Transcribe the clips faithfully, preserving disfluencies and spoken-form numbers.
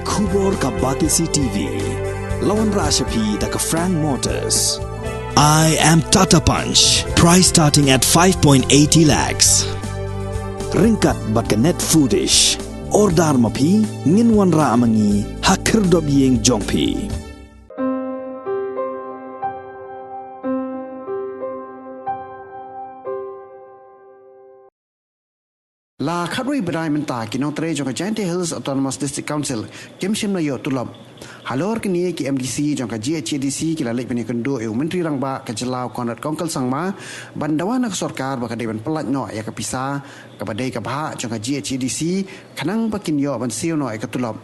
Khubor ka Batesi T V. La wanrah sha phi da ka Frank Motors. I am Tata Punch. Price starting at five point eighty lakhs. Ryngkat bad ka Net Foodish. Order ma phi, ngin wanrah ma ngi ha khyrdop ïing jong phi. La khatwei bnai mynta, ki nongtrei jong ka Jaintia Hills Autonomous District Council kim shym la ïoh tulop. Halor kine, ki M D C jong ka G H A D C ki la leit ban ïakynduh ïa u Myntri Rangbah ka jylla, u Conrad Kongkal Sangma, ban dawa na ka sorkar ba ka dei ban pyllait noh ïa ka pisa kaba dei ka bhah jong ka G H A D C, khnang ba kin ïoh ban siew noh ïa ka tulop.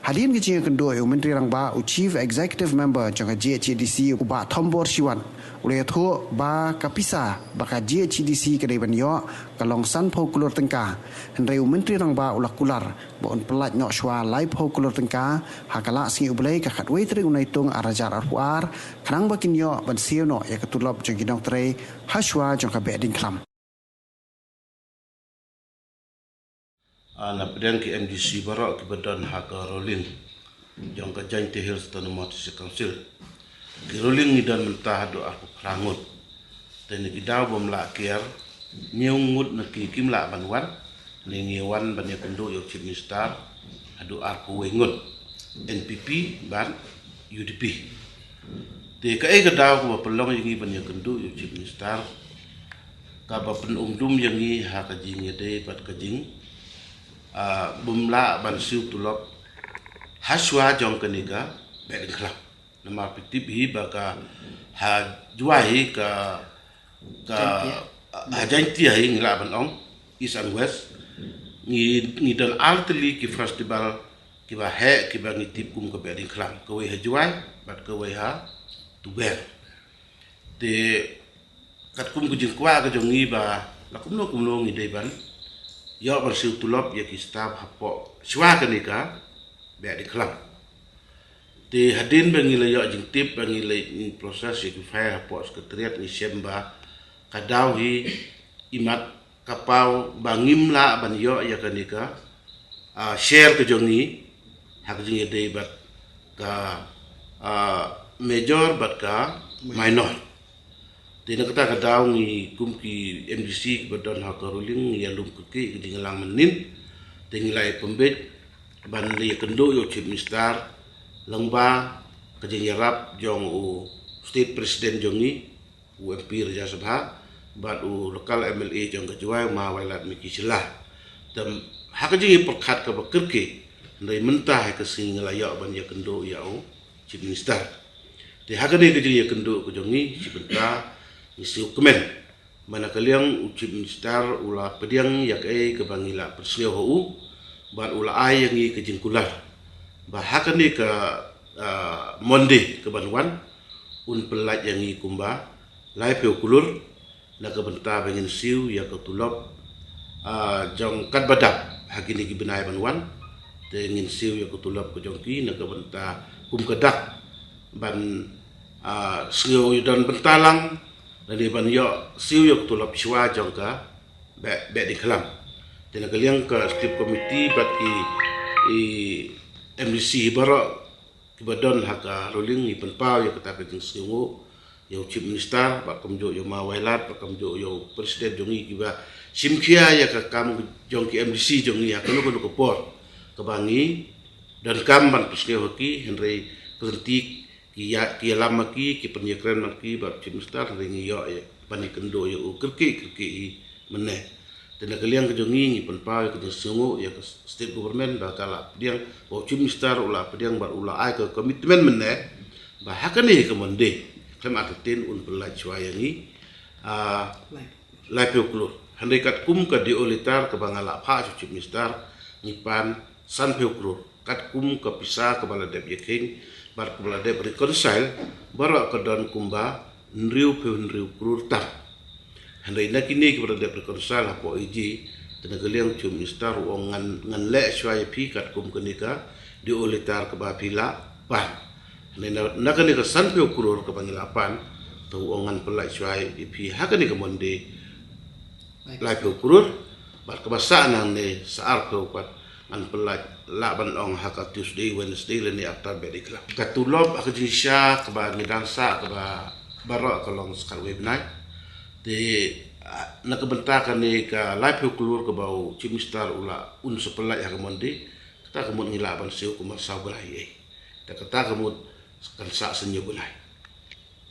Hadien ka jingïakynduh ïa u Myntri Rangbah, u Chief Executive Member jong ka G H A D C, u Bah Thombor Shiwat, u la ïathuh ba ka pisa ba ka G H A D C ka dei ban ïoh ka long sanphew klur tyngka. Hynrei u Myntri Rangbah u la kular ba un pyllait noh shuwa laiphew klur tyngka ha ka lad sngi U Blei, ka khatwei tarik u Naitung arhajar arphew ar, khnang ba kin ïoh ban siew noh ïa ka tulop jong ki nongtrei ha shuwa jong ka Behdeiñkhlam. Ah, na pdeng ki M D C baroh kiba don ha ka ruling jong ka Jaintia Hills Autonomous District Council. Ki ruling ngi don mynta haduh arphew phra ngut. Te na ki daw bym lah kiar, hynñiew ngut na ki kim lah ban wan, ne ngi wan ban ïakynduh ïa u Chief Minister haduh arphew wei ngut, N P P bad U D P. Te kaei ka daw kaba pynlong ïa ngi ban ïakynduh ïa u Chief Minister, kaba pynumdum ïa ngi ha ka jingïadei bad ka jing, ah, bym lah ban siew tulop ha shuwa jong kane ka Behdeiñkhlam. Namar phi tip hi ba ka ha Jowai hi ka, ka, Jaintia, ha Jaintia hi ngi lah ban ong, East and West, ngi, ngi don ar tylli ki festival kiba heh kiba ngi tip kum ka Behdeiñkhlam, kawei ha Jowai bad kawei ha Tuber. Te katkum ka jingkwah ka jong ngi ba la kumno kumno ngi dei ban ïoh ban siew tulop ïa ki staff hapoh shuwa kane ka Behdeiñkhlam. Te hadien ba ngi la ïoh jingtip, ba ngi la, ngi process ïa ki file hapoh Secretariat, ngi shem ba ka daw hi imat ka paw ba ngim lah ban ïoh ïa kane ka, ah, share ka jong ngi ha ka jingïadei bad ka, ah, major bad ka minor. Te na kata ka daw ngi kum ki M D C kiba don ha ka ruling ngi ïalum kyrkieh ka jingïalang mynnin. Te ngi la ïa pynbeit ban ïakynduh ïa u Chief Minister lyngba ka jingïarap jong u State President jong ngi, u M P Rajya Sabha, bad u local M L A jong ka Jowai, u Ma Wailadmiki Shylla. Te ha ka jingïapyrkhat kaba kyrkieh, hynrei mynta ha ka sngi ngi la ïoh ban ïakynduh ïa u Chief Minister. Te ha kane ka jingïakynduh ka jong ngi, shi bynta ngi sngewkmen ba na ka liang u Chief Minister u la pdiang ïa kaei kaba ngi la pynsngew ha u, bad u la ai ïa ngi ka jingkular ba ha kane ka, ah, Monday kaban wan, un pyllait ïa ngi kumba laiphew klur, na ka bynta ba ngin siew ïa ka tulop, ah, jong katba dap ha kine ki bnai ban wan. Te ngin siew ïa ka tulop ka jong ki na ka bynta kum ka dak ban, ah, sngew ïa don bynta lang, lane ban ïoh siew ïa ka tulop shuwa jong ka Beh, Behdeiñkhlam. Te na ka liang ka State Committee bad ki, i, M D C baroh kiba don ha ka ruling ngi pynpaw ïa kata ka jingsngewnguh ïa u Chief Minister, bad kumjuh ïa u Ma Wailad, bad kumjuh ïa u President jong ngi kiba shim khia ïa ka kam jong ki M D C jong ngi ha kano kano ka por kaba ngi donkam ban pynsngew ha ki, hynrei ka lynti ki ïa, ki ïalam ma ki, ki pynïakren ma ki bad u Chief Minister, hynrei ngi ïoh ïa ban ïakynduh ïa u kyrkieh kyrkieh hi mynne. Te na ka liang ka jong ngi ngi pynpaw ïa ka jingsngewnguh ïa ka State Government ba ka la pdiang, ba u Chief Minister u la pdiang bad u la ai ka commitment mynne ba ha kane ka Monday khlem artatien un pyllait shuwa ïa ngi, ah, laiphew klur. Hynrei katkum ka D O letter kaba nga la phah sha u Chief Minister, ngi pan sanphew klur. Katkum ka pisa kaba la dep ïakheiñ bad kaba la dep reconcile, baroh ka don kumba hynriewphew hynriew klur tam. Hynrei na kine kiba la dep reconcile hapoh A G, te na ka liang u Chief Minister u ong ngan, ngan leh shuwa ïa phi katkum kane ka D O letter kaba phi la pan. Hynrei na, na kane ka sanphew klur kaba ngi la pan, te u ong ngan pyllait shuwa ïa phi ha kane ka Monday laiphew klur, bad kaba sah nangne sa arphew pat ngan pyllait lah ban ong ha ka Tuesday, Wednesday lane after bad ikla. Ka tulop ha ka jingshisha kaba ngi dang sah kaba baroh ka long sa khatwei bnai. Te ah, na ka bynta kane ka laiphew klur kaba u Chief Minister u la un sa pynlait ha ka Monday, kata ka mut ngi lah ban siew kumba saw bnai ei. Te kata ka mut kan sah sa hynñiew bnai.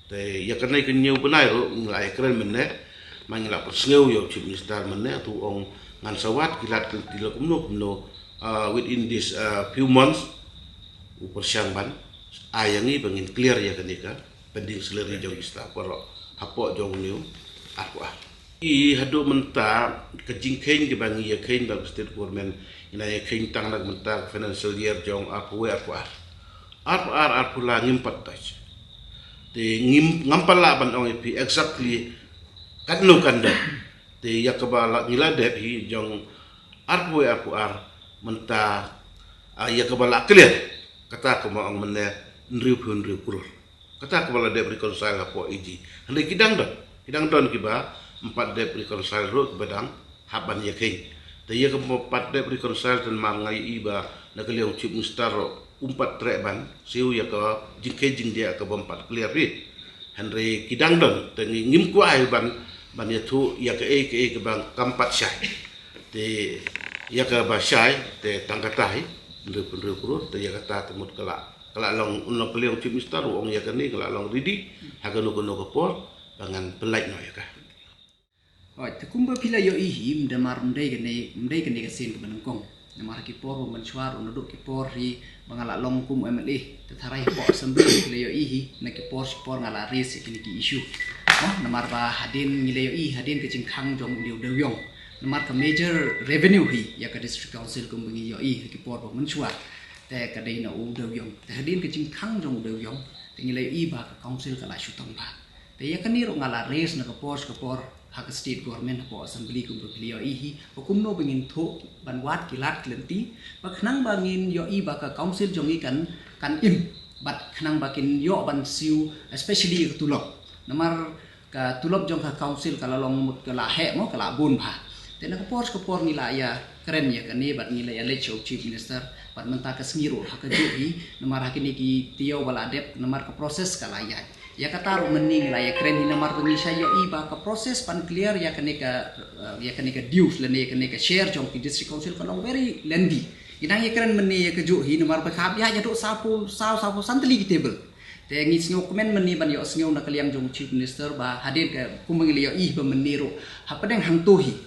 Te ïa kane ka hynñiew bnai ruh ngi la ïa kren mynne, ma ngi la pynsngew ïa u Chief Minister mynne, tu ong ngan sa wad ki lad ki lynti la kumno kumno, ah, within this, ah, few months, u pyrshang ban ai ïa ngi ba ngin clear ïa kane ka pending salary jong ki staff baroh hapoh jong une u arphew ar. I haduh mynta ka jingkheiñ kaba ngi ïa kheiñ bad ka state government, ngi la ïa kheiñ tang na ka mynta ka financial year jong arphew wei arphew ar. Arphew ar arphew lai ngim pat touch. Te ngim, ngam pat lah ban ong ïa phi exactly katno kan dep. Te ïa kaba la ngi la dep hi jong arphew wei arphew ar mynta, ah, ïa kaba la clear, kata kaba ong mynne hynriewphew hynriew klur. Kata kaba la dep reconcile hapoh A G. Hynrei ki dang don, ki dang don kiba ym pat dep reconcile ruh kiba dang hap ban ïa kheiñ. Te ïa kaba ym pat dep reconcile te namar nga ïohi ba na ka liang u Chief Minister ruh um pat treh ban siew ïa ka jingkheiñ jingdiah kaba ym pat clear beit. Hynrei ki dang don, te ngi ngim kwah hi ban, ban ïathuh ïa kaei kaei kaba kam pat shai. Te ïa kaba shai te tang kata hi, hynriewphew hynriew klur, te ïa kata te mut ka la, ka la long, un long ka liang u Chief Minister u ong ïa kane ka la long ready ha kano kano ka por ba ngan pynlait noh ïa ka. Hooid, te kumba phi la ïohi hi, ym dei mar, ym dei kane, ym dei kane ka sien kaba nyngkong. Namar ha ki por ba mynshuwa ruh naduh ki por hi ba nga la long kum u M L A, te tharai hapoh assembly phi la ïohi hi, na ki por shi por nga la raise ïa kine ki issue. Mo, namar ba hadien ngi la ïohi hadien ka jingkhang jong u dewïong. Namar ka major revenue hi ïa ka District Council kumba ngi ïohi ha ki por ba mynshuwa, te ka dei na u dewïong. Te hadien ka jingkhang jong u dewïong, te ngi la ïohi ba ka council ka la shu tong bha. Te ïa kane ruh nga la raise na ka por sha ka por ha ka state government hapoh assembly kumba phi la ïohi hi, ba kumno ba ngin thuh ban wad ki lad ki lynti, ba khnang ba ngin ïohi ba ka council jong ngi kan, kan im, bad khnang ba kin ïoh ban siew, especially ka tulop. Namar ka tulop jong ka council ka la long mut ka la heh mo, ka la bun bha. Te na ka por sha ka por ngi la ïa kren ïa kane bad ngi la ïa leit sha u Chief Minister, bad mynta ka sngi ruh ha kajuh hi, namar ha kine ki taïew ba la dep, namar ka process ka la ïaid. Ïa kata ruh mynne ngi la ïa kren hi namar ba ngi shait ïohi ba ka process ban clear ïa kane ka, eh, ïa kane ka dues lane ïa kane ka share jong ki District Council ka long very lengthy. Ngi dang ïa kren mynne ïa kajuh hi namar ba ka hap ïaid haduh sawphew, saw, sawphew san tylli ki table. Te ngi sngewkmen mynne ban ïohsngew na ka liang jong u Chief Minister ba hadien ka kumba ngi la ïohi ba mynne ruh hapdeng hangto hi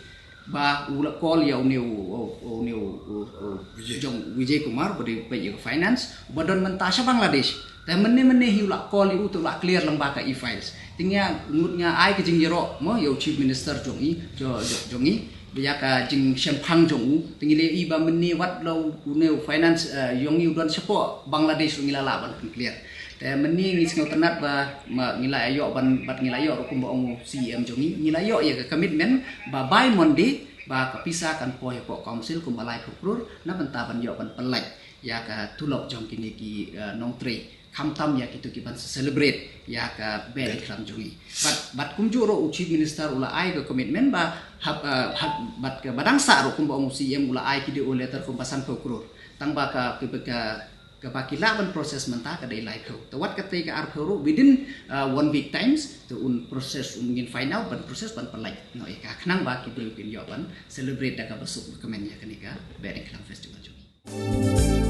ba u la call ïa une u, u, u, une u, u, u, Vijay. Jong Vijay Kumar ba dei peit ïa ka finance, uba don mynta sha Bangladesh. Te mynne mynne hi u la call ïa u te u la clear lyngba ka e-files. Te nga mut nga ai ka jingïaroh mo ïa u Chief Minister jong i, jo-, jo-, jong i, ba ïa ka jingshemphang jong u, te ngi la ïohi ba mynne wat la u, une u finance, eh, jong i u don shapoh Bangladesh ruh ngi la lah ban pyn-clear. Te mynne ngi sngewtynnat ba, ma, ngi la ïoh ban, bad ngi la ïoh ruh kumba ong u C E M jong ngi, ngi la ïoh ïa ka commitment ba by Monday ba ka pisa kan poi hapoh council kumba laiphew klur na bynta ban ïoh ban pynlait ïa ka tulop jong kine ki, eh, nongtrei. Khamtam ïa kito ki ban celebrate ïa ka bad i khlam jong ngi. Bad, bad kumjuh ruh u Chief Minister u la ai ka commitment ba hap, eh, hap, bad ka ba dang sah ruh kumba ong u C E M u la ai ki D O letter kumba sanphew klur. Tang ba ka, ka, ka, kaba ki lah ban process mynta ka dei laiphew. Te wat katei ka arphew ruh within, uh, one week times te un process, un ngin find out ban process ban pynlait noh ïa ka khnang ba ki briew kin ïoh ban celebrate da kaba suk ba kmen ïa kane ka Behring Khlam Festival jong ngi.